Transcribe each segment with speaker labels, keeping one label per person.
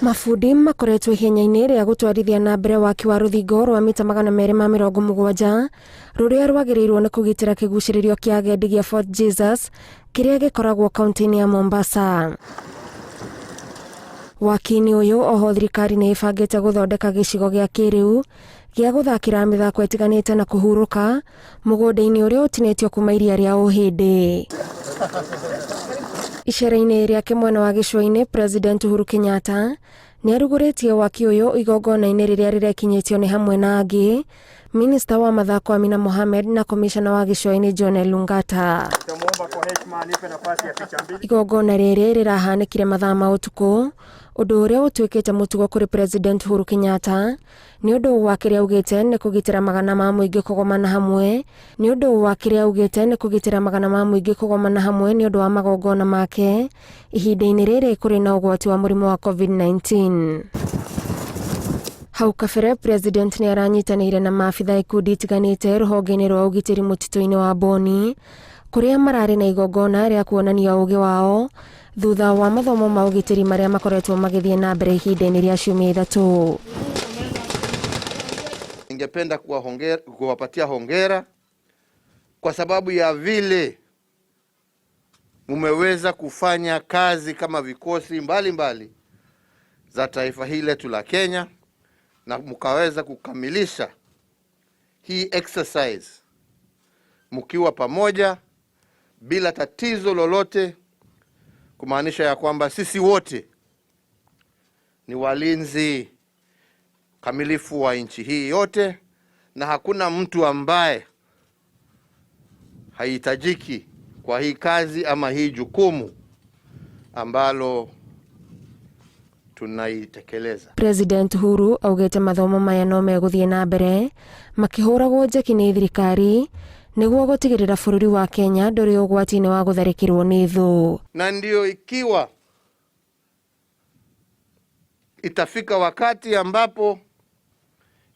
Speaker 1: Mabundi makoretwo ihenya-inĩ rĩa gũtwarithia na mbere waki wa rũthingo rwa mita 270 rũrĩa rwagĩrĩirwo nĩ kũgitĩra kĩgucĩrĩrio kĩa agendi gĩa Fort Jesus kĩrĩa gĩkoragwo kaunti-inĩ ya Mombasa. Waki-inĩ ũyũ oho thirikari nĩ ĩbangĩte gũthondeka gĩcigo gĩa kĩrĩu gĩa gũthakĩra mĩthako ĩtiganĩte na kũhurũka mũgũnda-inĩ ũrĩa ũtinĩtio kuma iria rĩa Ũhĩndĩ. Icera-inĩ rĩake mwena wa gĩcũa-inĩ, President Uhuru Kenyatta nĩ arugũrĩtie waki ũyũ igongona-inĩ rĩrĩa rĩrekinyĩtio nĩ hamwe na angĩ Minista wa mathako Amina Mohamed na komishona wa gĩcũa-inĩ John Elungata. Igongona rĩrĩ rĩrahanĩkire mathaa ma ũtukũ, ũndũ ũrĩa ũtuĩkĩte mũtugo kũrĩ President Uhuru Kenyatta nĩ ũndũ wa kĩrĩa augĩte nĩ kũgitĩra magana ma mũingĩ kũgomana hamwe nĩ ũndũ wa kĩrĩa augĩte nĩ kũgitĩra magana ma mũingĩ kũgomana hamwe nĩ ũndũ wa magongona make ihinda-inĩ rĩrĩ kũrĩ na ũgwati wa mũrimũ wa COVID-19. Hau kabere President nĩ aranyitanĩire na maabitha ikundi itiganĩte rũhonge-inĩ rwa ũgitĩri mũtitũ-inĩ wa Boni kũrĩa mararĩ na igongona rĩa kuonania ũgĩ wao thutha wa mathomo ma ũgitĩri marĩa makoretwo magĩthiĩ na mbere ihinda-inĩ rĩa ciumia 3.
Speaker 2: Ningependa kuwapatia hongera kwa sababu ya vile mumeweza kufanya kazi kama vikosi mbalimbali za taifa hili letu la Kenya na mkaweza kukamilisha hii exercise mkiwa pamoja bila tatizo lolote, kumaanisha ya kwamba sisi wote ni walinzi kamilifu wa nchi hii yote na hakuna mtu ambaye haihitajiki kwa hii kazi ama hii jukumu ambalo tunaitekeleza.
Speaker 1: President Uhuru augĩte mathomo maya no megũthiĩ na mbere makĩhũragwo njeki nĩ thirikari nĩguo gũtigĩrĩra bũrũri wa Kenya ndũrĩ ũgwati-inĩ wa gũtharĩkĩrwo nĩ thũ.
Speaker 2: Na ndio ikiwa itafika wakati ambapo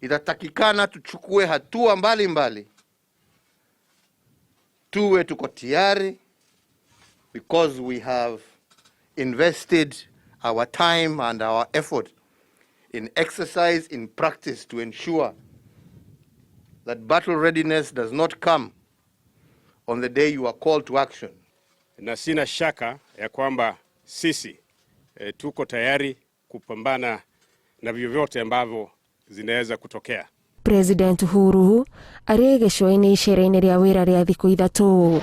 Speaker 2: itatakikana tuchukue hatua mbalimbali, tuwe tuko tayari because we have invested our time and our effort in exercise, in practice to ensure that battle readiness does not come on the day you are called to action.
Speaker 3: Na sina shaka ya kwamba sisi tuko tayari kupambana na vyovyote ambavyo zinaweza kutokea.
Speaker 1: President Uhuru arĩ gĩcũa-inĩ icera-inĩ rĩa wĩra rĩa thikũ 3.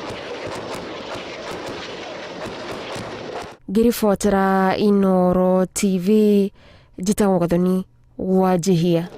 Speaker 1: Ngĩribotera Inooro TV, njĩtagwo Gathoni Wanjihia.